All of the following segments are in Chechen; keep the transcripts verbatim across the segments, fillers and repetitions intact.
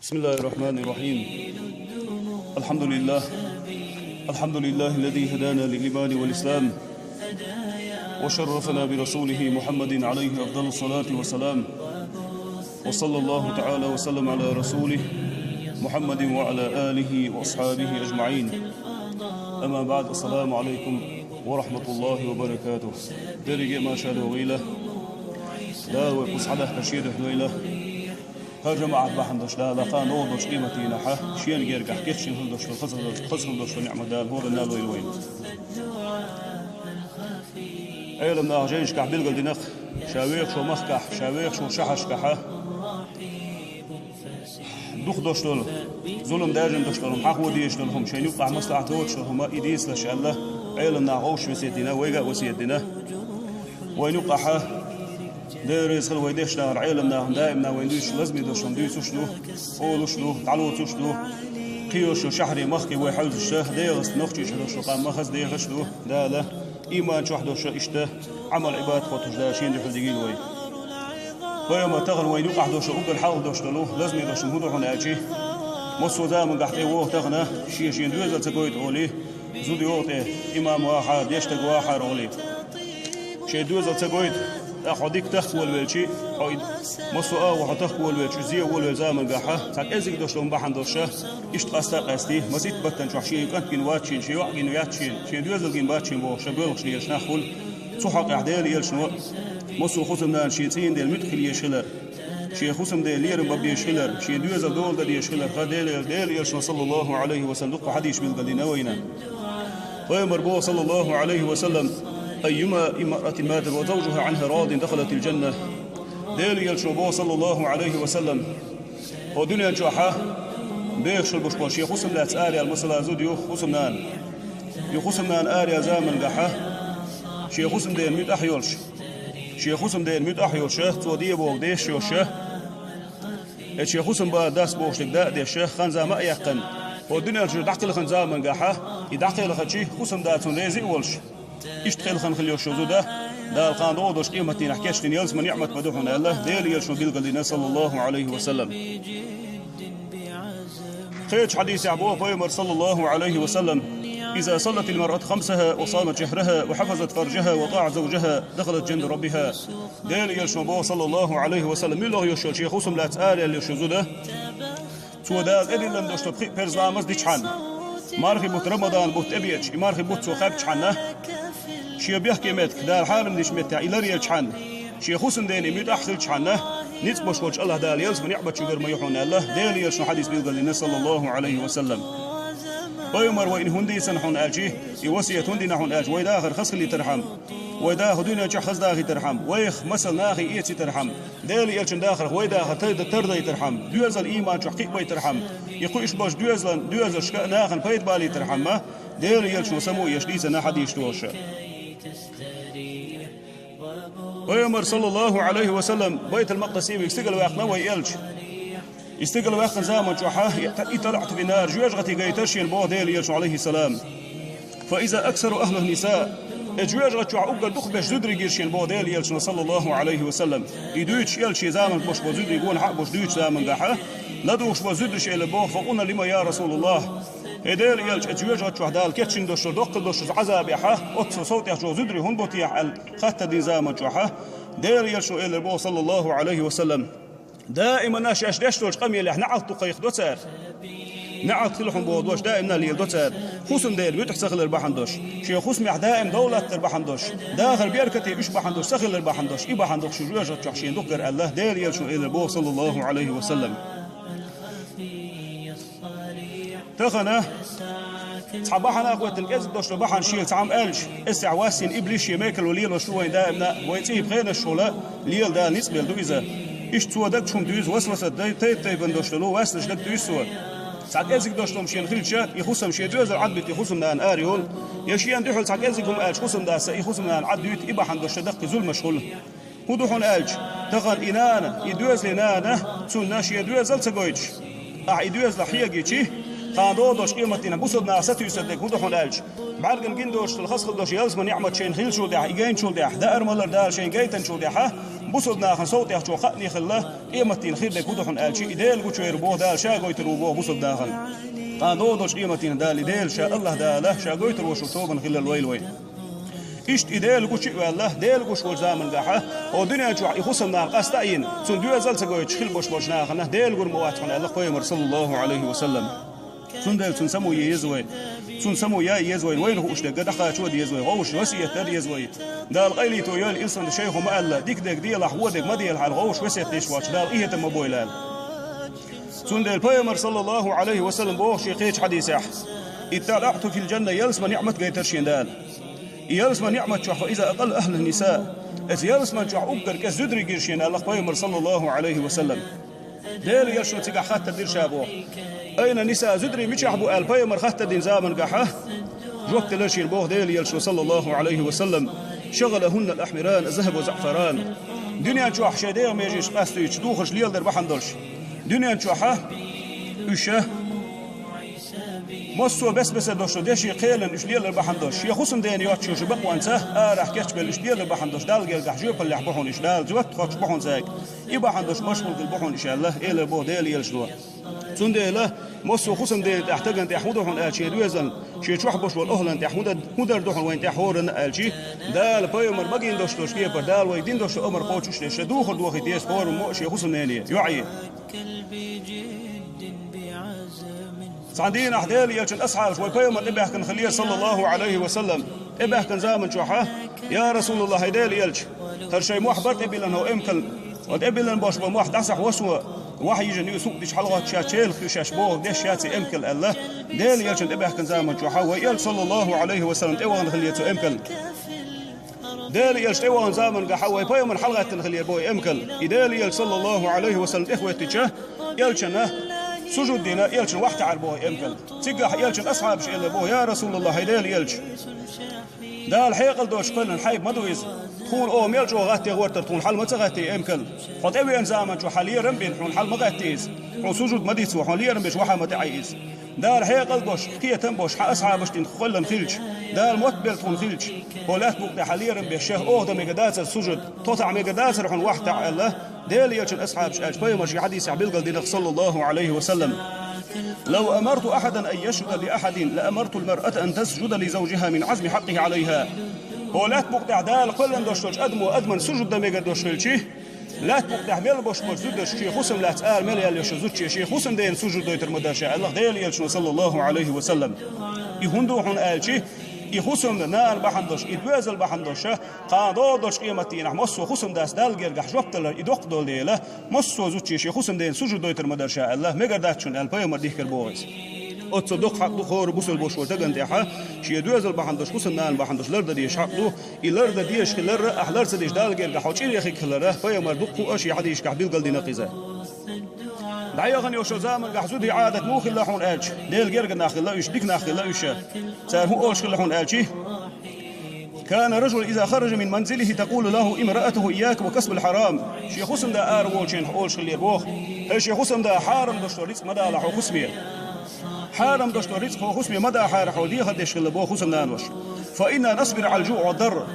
بسم الله الرحمن الرحيم. الحمد لله. الحمد لله الذي هدانا للإيمان والإسلام وشرفنا برسوله محمد عليه أفضل الصلاة والسلام. وصلى الله تعالى وسلم على رسوله محمد وعلى آله وأصحابه أجمعين. أما بعد، السلام عليكم ورحمة الله وبركاته. Дерриге а маршалла вайна. Дала вай кхуза хьадахка шен духьа дойла. ХӀара жамаӀат бахьана долуш Дала кхана догӀу долчу къематдийнахьа шена гергахь кечдина хила долуш долу, хаза хила долуш долу ниӀмат Дала хӀоранна а лойла вайна. Ӏеламнаха жайнашкахь билгалдина-кх, ша вехаш волу махкахь, ша вехаш волу шахьаршкахьа дукха долуш долу, зулам даржийна долуш долу хӀума, хьахо дезаш долу хӀума, шайна юккъахь маслаӀат доцуш долу хӀума, и дийцалаш аьлла, Ӏеламнаха вовшашка весет дина, вайга а весет дина. Вайна юккъахьа, Дела реза хуьлда вай дешнахара Ӏеламнахана, даимна вайна дуьйцуш, лазаме долуш хӀума дуьйцуш ду, олуш ду, дӀалоцуш ду. Кхин йолуш йолу шахьаре, махке вай хьаьвзаш, дегӀаца нохчийчохь долуш ду, къам ма хаза дехаш ду, Дала иман чохь долуш иштта Ӏамал-Ӏибадат хӀоттош Дала шен дуьхьал дигийла вай. Пайхамар тахана вайна юкъахь долуш, уггар хьалха долуш долу лазаме долуш хӀума хӀун ду хьуна аьлчи, массо а замангахь тӀе вогӀу тахана, шен-шен доьзал ца гойту олий, зуда йогӀу тӀе, имам вахьара, дешнарг вахьара олий. Шен доьзал ца гойту, тӀаккха хьо дика тахка волавелчи, хьо и массо а агӀо хьо тахка волавелчи, зе волавелчу замангахьа, цхьа кӀеззиг долуш долу хӀума бахьана долуша, иштта къаста а къаьстий, масийтта баттана чохь шен кӀант гина вац шена, шен йоӀ гина вац шена, шен доьзал гина бац шена бохуша боьлхуш дезаш нах хуьлу. Цу хьокъехь Делан элчано массо а хӀусамнана шен цӀийнан ден муьтӀахь хила езаш хилар, шен хӀусамден лерам бан безаш хилар, шен доьзал дола дан дезаш хилар, ха Делан, Делан элчано, саллаллаху Ӏалайхи ва саллам, дуккха хьадисаш билгалдина вайна. Пайхамар боху, саллаллаху Ӏалайхи ва саллам: «أيما امرأة ماتت وزوجها عنها راض دخلت الجنة». Делан элчано боху, саллаллаху Ӏалайхи ва саллам: «Хьо дуьнен чохьа бехаш хила болуш болу шен хӀусам лаьцна араяьлла, масала, зуда ю, хӀусамнана. И хӀусамнана араяьлла замангахьа, шен хӀусамден муьтӀахь йолуш, шен хӀусамден муьтӀахь йолуша, цо де бохург деш йолуша, эцу шен хӀусамбала дас бохуш дерг да а деш, хан-зама а яьккхина, хьо дуьнен чуьра дӀакхелхина замангахьа, и дӀакхелхачи хӀусамда цунна реза а волуш, иштта кхелхина хила йолуш йолу зуда, Дала кхана догӀу долуш къематдийнахь кечдина ялсаман ниӀмат ма ду хьуна», аьлла, Делан элчано билгалдина, саллаллаху Ӏалайхи ва саллам. Кхечу хьадисехь боху Пайхамар, саллаллаху Ӏалайхи ва саллам: «إذا صلت المرأة خمسها وصامت شهرها وحفظت فرجها وطاعت زوجها دخلت جنة ربها». Делан элчано боху, саллаллаху Ӏалайхи ва саллам, муьлха йолуш йолу шен хӀусам лаьцна араяьлла йолуш йолу зуда, цо Дала тӀедиллина долуш долу пхи парз ламаз дичхьана, мархи бутт, Рамадан бутт тӀебеача, и мархи бутт цо кхаьбчхьана, шен бехке меттиг, Дала хьарам дечу меттехь и ларъелчхьана, шен хӀусамдена и муьтӀахь хилчхьана, ницкъ болуш волчу АллахӀ Дала ялсаман ниӀмат чуьнгара ма ю хьуна аьлла, Делан элчано хьадис билгалдина, саллаллаху Ӏалайхи ва саллам. Пайхамар вайна хӀунда дийцина хьуна аьлчи, и васият хӀунда дина хьуна аьлчи, вай дахар хаза хилийтархьама, вай даха дуьнен чохь хаза дахийтархьама, вайх масал нахе эцийтархьама, Делан элчан дахарх вай дахар тар-, тардайтархьама, доьзал иман чохь кхиабайтархьама, и кхуьуш болчу доьзалан, доьзалшка а нахана пайда балийтархьама, Делан элчано само еш дийцина хьадисаш долуша. Пайхамар, саллаллаху Ӏалайхи ва саллам, Байтул-Макъдисе вига стигала ваьккхина вай элча. И стигала ваьккхина заман чохьа, и тӀа-, и тӀалаӀат винара жоьжахати гайтара шена боху Делан элчано, Ӏалайхиссалам. «فإذا أكثر أهلها النساء». Э, жоьжахати чохь уггар дукхахберш зударий гира шена боху Делан элчано, саллаллаху Ӏалайхи ва саллам. И дуьйцуш элча шен заманахь болуш болу зударий гонахьа а болуш дуьйцу замангахьа, ладугӀуш болу зударша элира боху: «فقلن: لم يا رسول الله». Хье Делан элча, э, жоьжахати чохь Дала кечдина долуш долу доккхал долуш Ӏазабехьа, оццул сов тӀехь чӀогӀа зударий хӀунда бу техьа аьлла, хаттар дина заман чохьа, Делан элчано элира боху, саллаллаху Ӏалайхи ва саллам: «Даиман шаьш деш долчу къамелехь неӀалт ду кхайкха до цара. НеӀалт хила хьуна боху дош даимна леладо цара. ХӀусамдена муьтӀахь ца хилар бахьана дош, шен хӀусамехь даим дов латтар бахьана дош, дахар беркате уьш бахьана дош, ца хилар бахьана дош, и бахьана ду шу жоьжахати чохь шена дукхагара», аьлла, Делан элчано элира боху, саллаллаху Ӏалайхи ва саллам. Тахана цхьа бахьана а хӀоьттина, кӀезиг долуш долу бахьана шена цхьа хӀума аьлча, эсехь вассийна иблис шен мекало лелош ду вайн даимна, вайн цӀий пхенаш хула лела Дала ницкъ бер ду иза. Иштта цо дагчу хӀума дуьйцу, васвасат дай-, тайп-тайпана долуш долу, васнаш даг дуьйцу цо. Цхьа кӀезиг долуш долу хӀума шена хилча, и хӀусам шен доьзал Ӏадбита, и хӀусамнана ара йолу, я шена дуьхьал цхьа кӀезиг хӀума аьлча, хӀусамдас и хӀусамнана Ӏаддуьйта, и бахьана долуш дан даккхий зуламаш хула. ХӀун ду хьуна аьлча, тахана и нана, и доьзале нана, цунна шен доьзал а ца гойтуш, ахьа и доьзалах хьегийчи, кхана догӀу долуш къематдийнахь бусалба наха сатуьйсур дерг хӀун ду хьуна аьлча, бӀаьргана гина доцуш долу хаза хила долуш ялсаман ниӀмат шайна хиллачул тӀаьхьа, и гайначул тӀаьхьа, даар-малар Дала шайна гайтанчул тӀаьхьа, Бусалба нахана сов тӀехьа чӀоагӀа хаане хилла, къематдийнахьа хир дерг хӀун да хьуна аьлча, и Дела гучувер боху, Дала Ша гойтур ву боху бусалба нахана. Кхана догӀу долчу къематдийнахьа Дала, и Дела Ша, АллахӀ Дала Ша гойтур ву шу тобанна хиларал вайла вай. Иштта и Дела гучу а ваьлла, Дела гуш волчу замангахьа, хӀокху дуьнен чохь и хӀусамнана къаста а йина, цунна доьзал а ца гойтуш хила бош болчу нахана Дела гур ма вац хьуна аьлла пайхамар, саллаллаху Ӏалайхи ва саллам. Цундела цунна само е еза вай. Цунна само яа еза вай, вайна хууш дерг дӀакхачо а деза вай, вовшашна васият дан деза вай. Дала къайле йойла, инсанна шайхо ма-аллара, дика дерг делахь, вон дерг ма делахь аьлла, вовшашна васият деш воцуш, Дала къинхетам ма бойла аьлла. Цундела пайхамар, саллаллаху Ӏалайхи ва саллам, боху шен кхечу хьадисехь: «ИттаӀтӀу фил джанна», ялсаман ниӀмат гайтира шена Дала. И ялсаман ниӀмат чохь: «Фа иза акъалла ахьлун ниса». Эцу ялсаман чохь уггар кӀезиг зударий гира шена аьлла пайхамар, саллаллаху Ӏалайхи ва саллам. Делан элчано цигахь хаттар дира ша боху. «Айна ниса», зударий мичахь бу аьлла пайхамар хаттар дина замангахьа, жоп делира шена боху Делан элчано, саллаллаху Ӏалайхи ва саллам: «ШагӀалахӀунна ахьмиран, захьаб ва заӀфаран». Дуьнен чохь шайн дегӀан меженаш къастойтуш, духарш леладар бахьана долуш. Дуьнен чохьа уьш массо а бес-бесара долуш долу деши кхелан уьш лелар бахьана долуш, шен хӀусамдена йоцучу бакъонца арахь кечбелла уьш лелар бахьана долуш, Далла гергахь жоьпаллехь бу хьуна уьш, Дала жоп хӀоттуш бу хьуна цаьрга. И бахьана долуш машгӀул хила бу хьуна уьш аьлла, элар боху Делан элчано. Цундела массо а хӀусамдена тӀехь, стагана тӀехь хӀун ду хьуна аьлча, шен доьзална, шен чохь болуш болу охӀланна тӀехь хӀун дар, хӀун дар ду хьуна вайна тӀехь хӀоранна аьлча, Дала пайхамар магийна долуш долчу кепара, Дала вайга дина долуш долу омра кхочуш деш, ша духар дохийта еза хӀораммо а шен хӀусамнене, йоӀе. Цхьана дийнахь Делан элчан асхьабаш вай пайхамар тӀебаьхкина хиллера, саллаллаху Ӏалайхи ва саллам, тӀебаьхкина заман чохьа: «Я Расулаллах, хӀай Делан элча, хӀара шайн мохь бара тӀебиллина хӀокху эмкална, хӀокху тӀебиллина болуш болу мохь дӀасахьо со, вахьйижина ю, сукъ дича хьалагӀоттуш яц, челах ю шаьш бохург деш яц и эмкал», аьлла, Делан элчан тӀебаьхкина заман чохьа вай элча, саллаллаху Ӏалайхи ва саллам, тӀевахана хиллера цу эмкална. Делан элча тӀевахана замангахьа вай пайхамар хьалагӀаттина хиллера боху и эмкал. И Делан элча, саллаллаху Ӏалайхи ва саллам, тӀехӀоьттича, элчана сужуд дина, элчана вахьтаьӀара боху и эмкал. Цигахь элчан асхьабаш элира боху: «Я Расулаллах, хӀай Делан элча, Дала хьекъал доцуш кхоьллина хьайба ма ду иза. Тхуна оха мел чӀогӀа гӀатте гӀортара, тхуна хьала ма ца гӀатте и эмкал. Хьо тӀевеана заман чохь хьан лерам бина, хьуна хьала ма гӀатте иза. Хьуна сужуд ма диццо, хьуна лерам беш вахьа ма тӀеӀай иза. Дала хьекъал а беш, кхетам а беш, хьан асхьабаш дина кхоьллина хилча, Дала мотт белла тхуна хилча, хӀо лаьтта букъа тӀехь хьан лерам беш, ша оха дан мегар дацара сужуд, тхо тахь мегар дацара хьуна вахьтаьӀа», аьлла, Делан элчан асхьабаш аьлча, пайхамар шен хьадисехь билгал динарх, саллаллаху Ӏалайхи ва саллам: «Лав амарту ахьадан ан ясжуда ли ахьадин, ла амартул маръата ан тасжуда ли завжиха мин Ӏазми хьакъихи Ӏалайха». ХӀо лаьтта букъа тӀехь Дала кхоьллина долуш долчу адамо адаман сужуд дан мегар долуш хилча, лаьтта букъа тӀехь мел болуш болчу зударша шен хӀусам лаьцна ара мел яьлла йолчу зудче шен хӀусамдена сужуд дойтур ма дара ша, аьлла Делан элчано, саллаллаху Ӏалайхи ва саллам. И хӀунда ду хьуна аьлча, и хӀусамнана бахьана долуш, и доьзал бахьана долуш, кхана догӀу долчу къематдийнахь массо а хӀусамдас Далла гергахь жоп далар и доккха долу дела, массо а зудче шен хӀусамдена сужуд дойтур ма дара ша аьлла, мегар дац шуна аьлла, пайхамар дихкира боху иза. Оццо доккха хьакъ ду хӀора бусалба волуш волу стагана тӀехьа, шен доьзал бахьана долуш, хӀусамнана бахьана долуш лардан дезаш хьакъ ду, и лардан дезаш хиларра, ахь лар ца деш Далла гергахь хьо чӀир яхиг хиларра, пайхамар дуккха а шен хьадисашкахь билгал дина кхиза. ДӀаяхана йолчу замангахь зудий Ӏадат муха хилла хьуна аьлча, Делан герга нах хилла уьш, дика нах хилла уьш. Цара хӀун олуш хилла хьуна аьлча: «Кана ражулун иза хараджа мин манзилихи такъулу лаху имраатуху: ийяка ва касбал хьарам». Шен хӀусамда ара волчу хенахь олуш хиллера боху: «ХӀай шен хӀусамда, хьарам долуш долу рицкъ ма дала хьо хӀусаме. Хьарам долуш долу рицкъ хьо хӀусаме ма дахьара», хьо дехар деш хилла боху хӀусамнанаш. «Фа инна насбиру Ӏалал жуӀи вад дарр».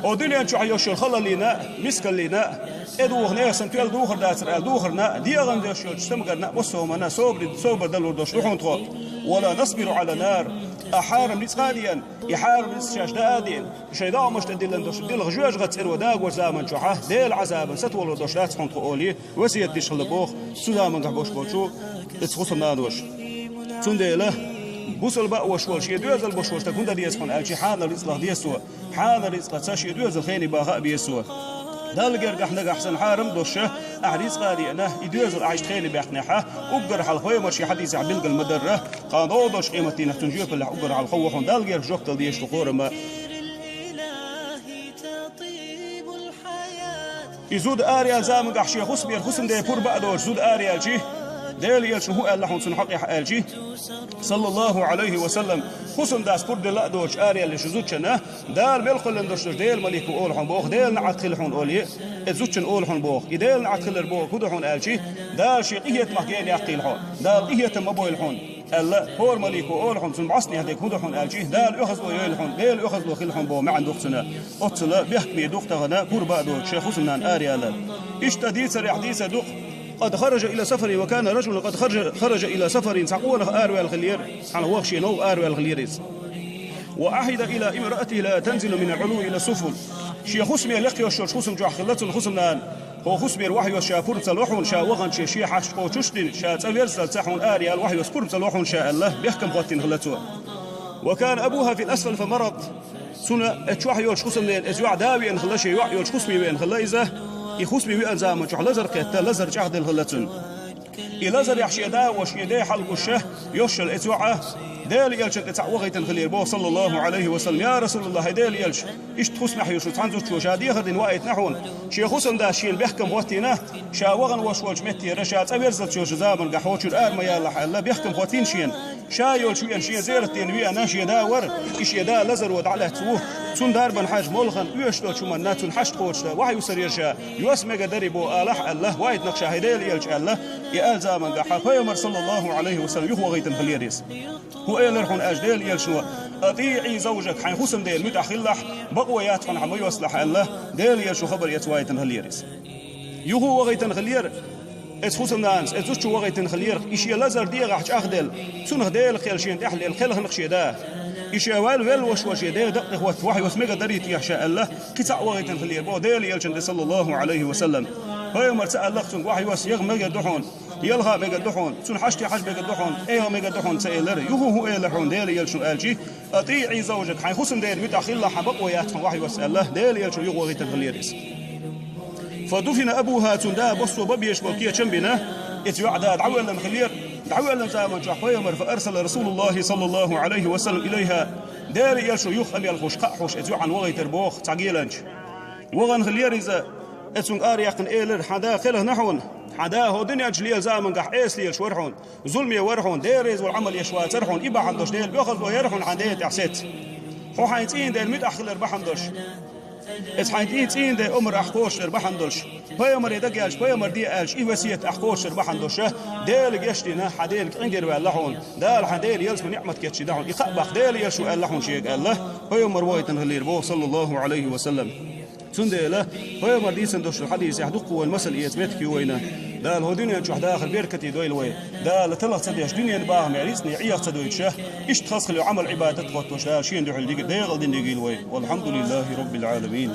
Хьо дуьнен чохь йолуш йолу халаллина, мискаллина, тӀедуху нехан санна тоьлла духар дацара аьлла духарна, дегӀан деш йолчу стамгарна, массо а хӀуманна собар, собар далур долуш ду хьуна тхо. «Ва ла насбиру Ӏалан нар». Ткъа хьарам рицкъа а деана, и хьарам рицкъ шаьш даа а деана, шайн догӀмашна тӀедиллина долуш дилха жоьжахатца цӀеро дагор заман чохьа, Делан Ӏазабан сатолур долуш дац хьуна тхо олий, весет деш хилла боху цу замангахь болуш болчу оцу хӀусамнаноша. Цундела бусалба а волуш волу, шен доьзал болуш волу стаг хӀунда деза хьуна аьлча, хьанал рицкъах деза цо, хьанал рицкъаца шен доьзал хене баха а беза цо. Далла гергахь нагахь санна хьарам а долуш, ахь рицкъа а деана, и доьзал ахь иштта хене баьккхинехь, уггар хьалха пайхамар шен хьадисехь билгал ма дарра, кхана догӀу долчу къематдийнахь цунна жоьпаллехь уггар хьалха ву хьуна Далла гергахь жоп дала дезаш ду хӀорамма. И зуда араяьлла замангахь шен хӀусамера хӀусамде пурба а доцуш зуда араяьлча, Делан элчано хӀун аьлла хьуна цунна хьокъехь аьлча, саллаллаху Ӏалайхи ва саллам, хӀусамдас пурба делла а доцуш араяьлла шен зудчунна, Дала мел кхоьллина долуш долчу Делан малико олу хьуна боху, Делан неӀалт хила хьуна олий, и зудчунна олу хьуна боху. И Делан неӀалт хилар бохург хӀун ду хьуна аьлча, Дала шен къинхетамах гена яккхийла хьо, Дала къинхетам ма бойла хьуна. Аьлла, хӀора малико олу хьуна, цунна бӀостанехьа дерг хӀун ду хьуна аьлчи, Дала оьхазло йойла хьуна, Дела оьхазло хила хьуна боху маьӀна ду-кх цуьнан. Оццула бехкаме ду-кх тахана пурба а доцуш шен хӀусамнана араялар. Иштта дийцарехь дийцар ду-кх: «قد خرج إلى سفر وكان رجل قد خرج، خرج إلى سفر», цхьа къонах араваьлла хиллера, цхьана ваха шен новкъа араваьлла хиллера иза. «وعهد إلى امرأته لا تنزل من العلو إلى السفل». Шен хӀусаме лекха йолуш йолчу хӀусам чохь хилла цуьнан хӀусамнана: «ХӀокху хӀусамера вахьос ша пурба ца ло хьуна, ша ваханче шен хьашт кхочуш а дина, ша цӀа верззалц хьуна араялла вахьос пурба ца ло хьуна ша», аьлла, бехкам хӀоттийна хилла цо. «وكان أبوها في الأسفل فمرض». Цуьнан оцу чохь йолчу хӀусамненан оцу йоӀа да веана хилла, шен йоӀ йолчу хӀусаме веана хилла иза. И хӀусаме веанчу заман чохь лазар кхетта, лазар чӀагӀделла хилла цуьнан. И лазарехь шен да а волуш, шен ден хьал гуш, йоьшшал оцу йоӀа Делан элчанна тӀе цхьаъ вахийтина хиллера боху, саллаллаху Ӏалайхи ва саллам: «Я Расулаллахь, хӀай Делан элча, иштта хӀусамехь ю шу, цхьана зудчо ша дехар дина ваийтина хьуна. Шен хӀусамдас шена бехкам хӀоттийна, ша вахана волуш волчу меттера ша цӀа верззалц йолчу заманахь хьочуьра ара ма ялалахь аьлла, бехкам хӀоттийна шена. Ша йолчу веана, шен зерат дина веана шен да вара, и шен да лазаро дӀалаьцна ву. Цунна дарбан хьажа молхана оьшуш долчу хӀуманна цунна хьашт кхочушдан вахьа юсур яра ша, йос мегар дарий боху алахь аьлла, ваийтина-кх ша, хӀай Делан элча», аьлла, и аьлла замангахь пайхамар, саллаллаху Ӏалайхи ва саллам, юха вахийтина хиллера иза. ХӀун элира хьуна аьлча Делан элчано: «أطيعي زوجك», хьайн хӀусамдена муьтӀахь хилалахь, бакъо яц хьуна хьан ма йоссалахь аьлла, Делан элчано хабар эца ваийтина хиллера иза. Юха вахийтина хиллера оцу хӀусамнанас, оцу зудчо вахийтина хиллера, и шен лазар дегӀахь чӀагӀделла, цунах Делан кхел шена тӀехь лелла кхелхина-кх шен да. И ша ваьлла велла волуш волу шен ден дакъа тӀе хӀотта вахьос мегар дарий те ша аьлла, кхин цхьаъ вахийтина хиллера боху Делан элчанна тӀе, саллаллаху Ӏалайхи ва саллам. Пайхамар ца аьлла-кх цуьнга: «Вахьос яха мегар ду хьуна, ялха мегар ду хьуна, цунна хьаштий хьажа мегар ду хьуна, тӀе яха мегар ду хьуна», ца элира. Юха хӀун элира хьуна Делан элчано аьлчи: «أطيعي زوجك», хьайн хӀусамдена муьтӀахь хилалахь, хьан бакъо яц хьуна вахьос аьлла, Делан элчано юха вахийтина хиллера иза. «فدفن أبوها», цуьнан да боссо бан безаш болу кечам а бина, оцу йоӀа да дӀавоьллина хиллера. ДӀавоьллина заман чохь пайхамар: «فأرسل رسول الله صلى الله عليه وسلم إليها». Делан элчано юха къамел хуьлуш, кхаъ хуьлуш оцу йоӀана вахийтира боху цхьа геланча. Вахана хиллера иза, оцунга араяьккхина элира: «Хьан да кхелхина хьуна, хьан да хӀокху дуьнен чу лелла замангахь Ӏеса лелаш вара хьуна, зуламе вара хьуна, Дела реза волу Ӏамал еш вацара хьуна, и бахьана долуш Делан оьхазло яра хьуна хьан ден тӀехь сецна. Хьо хьайн цӀийнан дена муьтӀахь хилар бахьана долуш, оцу хьайн цӀийнан ден омра ахь кхочушдар бахьана долуш, пайхамаре дагаяьлча, пайхамар де аьлча, и весет ахь кхочушдар бахьана долуш, Дела гечдина, хьан дена кӀингир ваьлла хьуна, Дала хьан дена ялсаманин ниӀмат кечдина хьуна, и кхаъ баккха Делан элчано аьлла хьуна шега», аьлла, пайхамар вахийтина хиллера боху, саллаллаху Ӏалайхи ва саллам. Цундела пайхамар дийцина долуш долу хьадисехь дуккха вайна масал эца меттиг ю вайна. Дала хӀокху дуьнен чохь дахар беркате дойла вай. Дала талха ца деш дуьненан бахаме рицкъане Ӏеха ца дойтуш, иштта хазахетарехь Ӏамал-Ӏибадат хӀоттош, Дала шена дуьхьал дика декъал дина дигийла вай. Валхьамдулиллахи Роббил Ӏаламин.